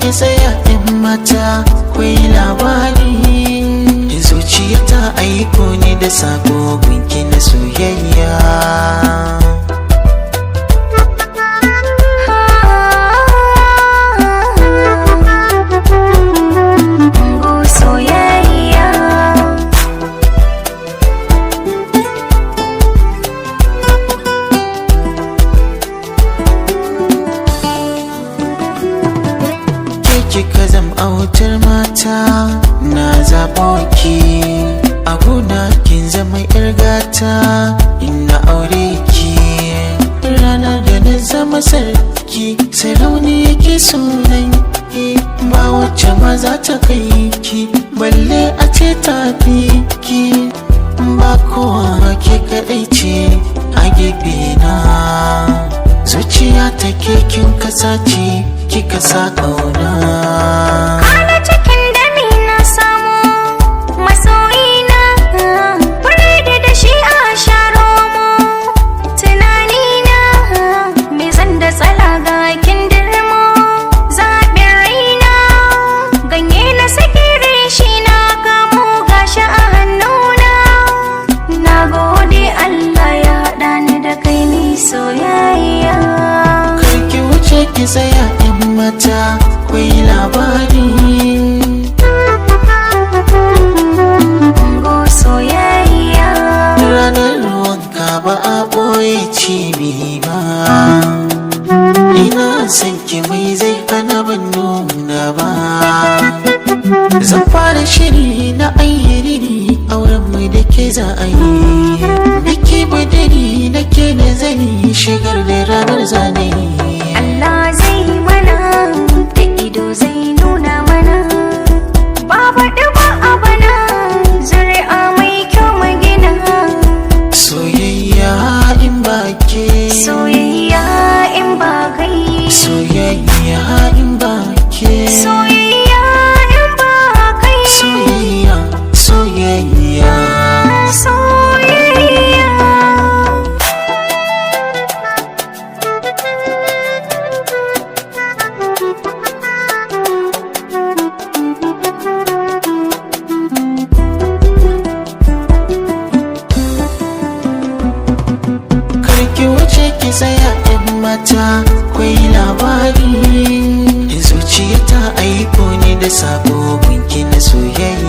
ki tsaya 'yan mata, kwai labari. Zuciya ta aiko ne da sako gunki na soyayya. Go soyayya. Ke kika zam autar mata, na zaɓo ki. A gona kin zama 'yar gata, ina aure ki. Ranar da na zama sarki, sarauni yake sunan ki. Ba wacce ma za ta kai ki, balle a ce ta fi ki. Ba kowa, ke kaɗai ce a gefe na. Zuciya ta ke kin kasa ce, kika sa ƙauna. Kana cikin dami na samu masoyina, biredi da shi a sharo mu. Tunanina me zan da tsala ga kindirmo, zaɓin raina ganye na saki reshi na kamo gashi a hannuna. Na gode Allah ya haɗa ni da kai ni soyayya. Karki wuce ki tsaya 'yan mata, kwai labari. Go soyayya. Ranar wanka ba a ɓoye cibi ba. Ina son ki, mai zai hana ban nuna ba. Zan fara shiri na ayyiri, auren mu da ke za a yi. Biki budiri nake nazari, shigar da ranar zane. Allah zai mana da ido zai nuna mana, ba baɗi ba a bana, zuri'a mai kyau mu gina. Soyayya in ba ke. Soyayya in ba kai. Soyayya in ba ke. Soyayya in ba kai. Soyayya, soyayya. Soyayya. Karki wuce ki tsaya 'yan mata, kwai labari. Zuciya ta aiko ne da sako gunki na soyayya.